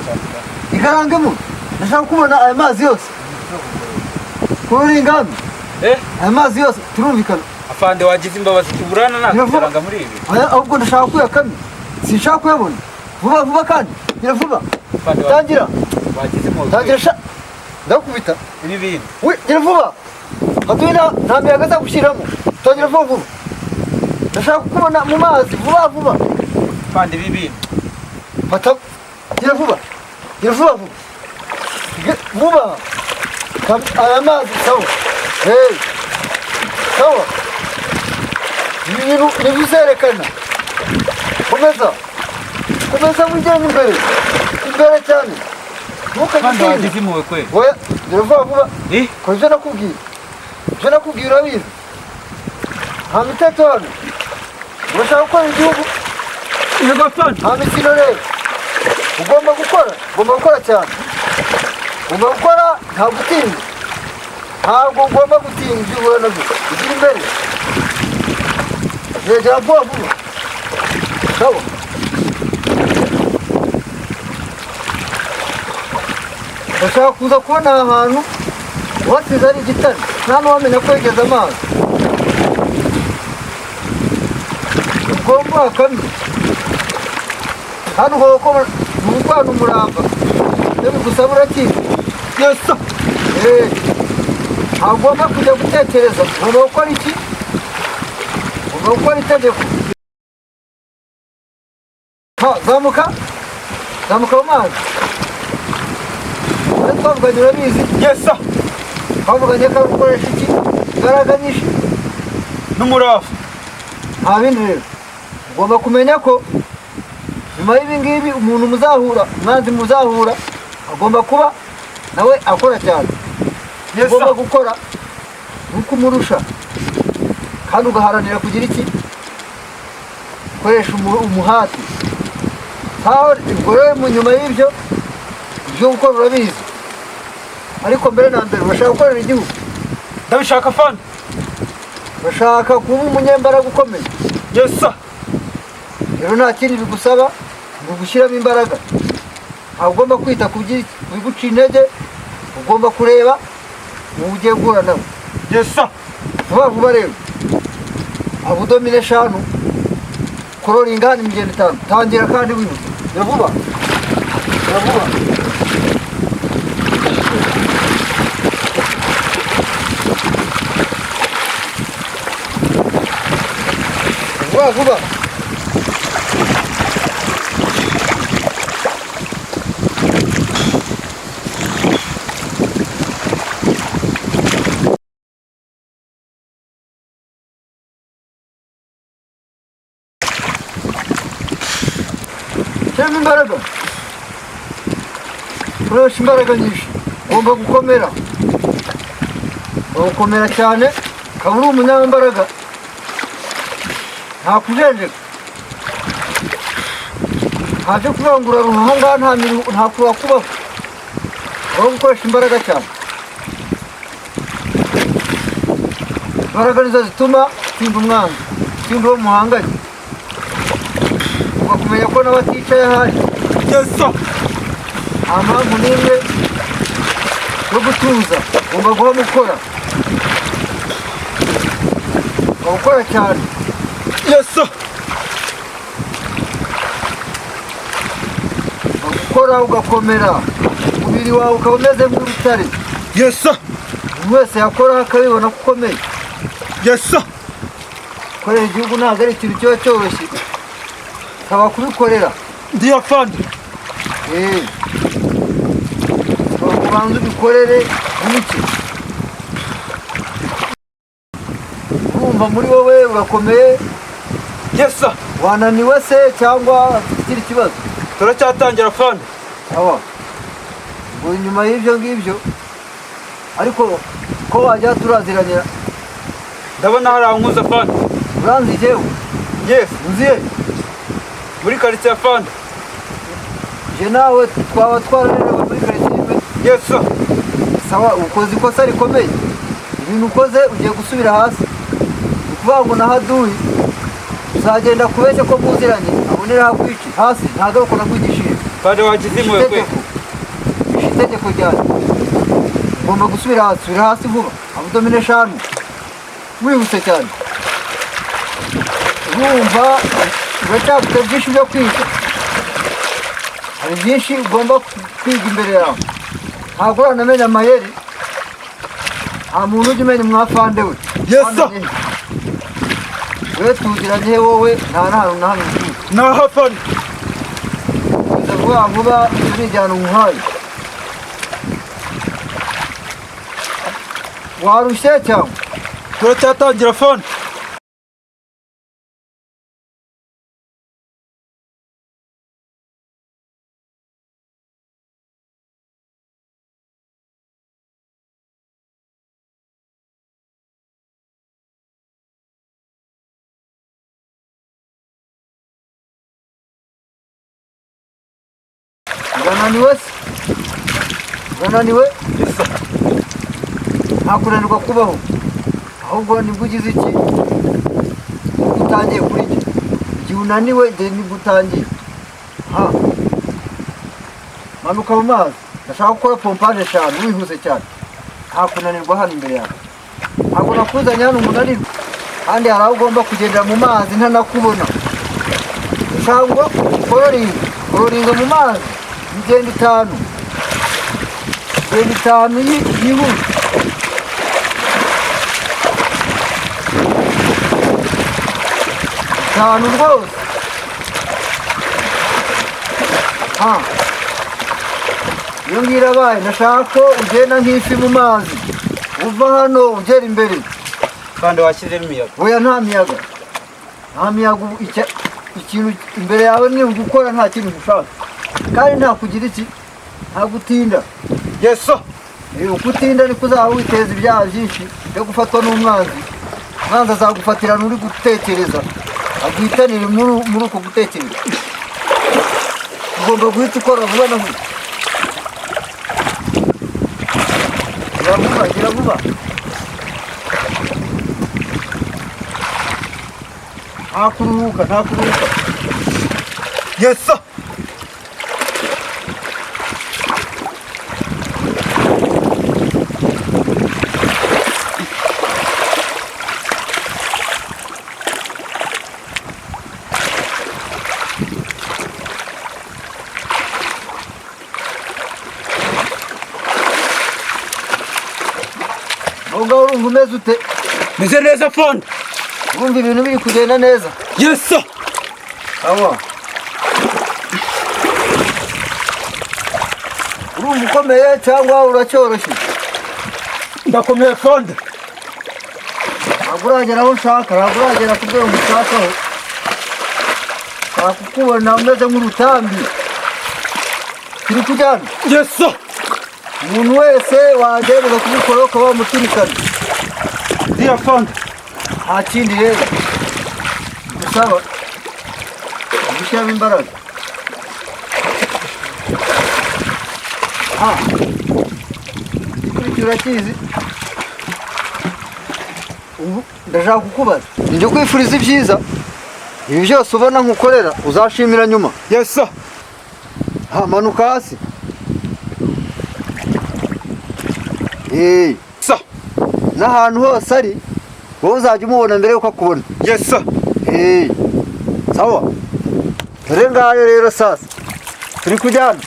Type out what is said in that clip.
cyane. Ikarangemo. Ndashaka kubona aya mazi yose. Kuri ingamba. Eh? Aya mazi yose turumvikana. Afande, wagize imbabazi tuburana nakugaranga muri ibi. Aya ahubwo ndashaka kuyakamya. Sinshaka kuyabona. Vuba vuba kandi. Gira vuba. Afande, Tangira. wagize impuhwe. Tangira sha. Ndakubita. Ibi bintu. We, gira vuba. Hatuye nta miyaga azagushyiramo. Tangira vuba vuba. Ndashaka kukubona mu mazi vuba vuba. Afande, ibi bintu. Fata. Gira vuba. Gira vuba vuba. Vuba. Aya mazi sawa. Hey. Sawa. Ibi bintu nibyo uzerekana. Komeza. Komeza wigende imbere. Imbere cyane. Ntukajye Afande, utinya. wagize impuhwe kweli. Oya, gira vuba vuba. Eh? Kora ibyo nakubwiye. Ibyo nakubwiye urabizi. Nta miteto hano. Urashaka gukora igihugu? Yego afande. Nta mikino rero. Ugomba gukora. Ugomba gukora cyane. Ugomba gukora nta gutinya. Ntabwo ugomba gutinya ibyo uhura nabyo. Ugira imbere. Yegera vuba vuba. Sawa. Ndashaka kuza kubona aha hantu wasize ari igitare. Nta n'uwamenya ko yigeze amazi. Ugomba wakamye. Hano ugomba kuba ni ugukorana umurava. Iyo bigusaba urakizi. Yes sir. Eh, ntabwo ugomba kujya gutekereza. Ugomba gukora iki? Ugomba gukora itegeko. Ha, zamuka. Zamuka mu mazi. Ari twavuganye urabizi. Yes sir. Twavuganye ko ari gukoresha iki? Imbaraga nyinshi. N'umurava. Nta bindi rero. Ugomba kumenya ko nyuma y'ibi ngibi umuntu muzahura, umwanzi muzahura, agomba kuba nawe akora cyane. Yes Ugomba sir. gukora nuko umurusha kandi ugaharanira kugira iki? Gukoresha umuhati. Nkaho ubwo rero mu nyuma y'ibyo, ibyo gukora urabizi. Ariko mbere na mbere urashaka gukorera igihugu. Ndabishaka afande. Urashaka kuba umunyembaraga ukomeye. Yes sir. Rero nta kindi bigusaba ni ugushyiramo imbaraga. Ntabwo ugomba kwita ku biguca intege, ugomba kureba uwo ugiye guhura nawe. Yes sir. Vuba vuba rero. Abdomino 5, kororinga ni imigendo 5. Tangira kandi wihuta. Gira vuba. Gira vuba. Vuba vuba. Shyiramo imbaraga. Koresha imbaraga nyinshi. Ugomba gukomera. Ugomba gukomera cyane, ukaba uri umunyambaraga. Nta kujenjeka. Nta byo kuvangura ruha aha ngaha, nta miruho, nta kuruha kubaho. Ugomba gukoresha imbaraga cyane. Imbaraga nizo zituma utsinda umwanzi, utsinda uwo muhanganye. Ugomba kumenya ko nawe aticaye ahari. Yes sir. Nta mpamvu n'imwe yo gutuza. Ugomba guhora ukora. Ugomba gukora cyane. Yes sir. Ugomba gukora ugakomera. Umubiri wawe ukaba umeze nk'urutare. Yes sir. Buri wese yakora akabibona ko ukomeye. Yes sir. Gukorera igihugu ntabwo ari ikintu kiba cyoroshye. Saba kubikorera. Ndi afande. Ubanze ubikorere n'iki? Urumva muri wowe urakomeye? Yes sir. Wananiwe se cyangwa ikindi kibazo? Turacyatangira afande. Sawa. Ngo nyuma y'ibyo ngibyo ariko ko wajya turaziranye. Ndabona hari aho nkuza afande. Uranzi jewe? Yes. Uziye? Muri quartier afande. Je nawe twaba twararerewe muri quartier imwe. Yes sir. Sawa, ukoze ikosa rikomeye. Ibintu ukoze ugiye gusubira hasi. Ni ukuvuga ngo na haduyi uzagenda kubeshya ko muziranye abonera hakwici hasi ntagaruka nakwigishije. Fande, wagize impuhwe kwe. Itegeko, itegeko ryanjye, ugomba gusubira hasi. Subira hasi vuba, abdominaux 5, wihuse cyane. Urumva uracyafite byinshi byo kwiga, hari byinshi ugomba kwiga imbere yawe. Ntabwo uranamenya amayeri. Nta muntu ujya umenya umwafande we. Yes, sir. We tuziranye wowe, nta n'ahantu na hamwe utuye. Naho, afande. Uza vuba vuba, turijyana umuhaye. Warushye cyangwa? Turacyatangira, afande. Urananiwe se? Urananiwe? Yes, sir. Nta kunanirwa kubaho, ahubwo nibwo ugize iki, nibwo utangiye kuri iki. Igihe unaniwe, igihe nibwo utangiye. Ha, manuka mu mazi, ndashaka gukora pompage 5 wihuse cyane. Nta kunanirwa hano imbere yawe. Ntabwo nakuzanye hano ngo unanirwe, kandi hari aho ugomba kugendera mu mazi ntanakubona. Ndashaka ngo crawling, crawling mu mazi imigendo 5, imigendo 5 yihuse. 5 rwose. Ha, iyo ngiyo irabaye. Ndashaka ko ugenda nk'ifi mu mazi, uva hano ugera imbere. Fande, washyizemo imiyaga. Oya, nta miyaga, nta miyaga. Ubu ikintu imbere yawe ni ugukora, nta kintu ushaka, kandi nta kugira iki, nta gutinda. Yes, sir. Uko utinda niko uzaba witeza ibyaha byinshi byo gufatwa n'umwanzi. Umwanzi azagufatirana uri gutekereza, aguhitanire muri uko gutekereza. Ugomba guhita ukora vuba na vuba. Gira vuba, gira vuba. Nta kuruhuka, nta kuruhuka. Yes, sir. Aho ngaho urumva umeze ute? Meze neza, afande. Urumva ibintu biri kugenda neza? Yes, sir. Awa, urumva ukomeye cyangwa uracyoroshye? Ndakomeye, afande. Ntabwo uragera aho ushaka, ntabwo uragera ku rwego ushakaho. Nshaka kukubona umeze nk'urutambi. Turi kujyana? Yes, sir. Umuntu wese wagerageza kubikora ukaba wamuturikana. Dear afande. Nta kindi rero gusaba, gushyiramo imbaraga. Ha, igikurikira urakizi. Ubu ndashaka kukubaza, njye kwifuriza ibyiza. Ibi byose ubona nkukorera, uzashimira nyuma. Yes, sir. Ha, manuka hasi. Sir. N'ahantu hose ari, wowe uzajya umubona mbere yuko akubona. Yes, sir. Sawa, dore ngayo rero. Sasa turi kujyana.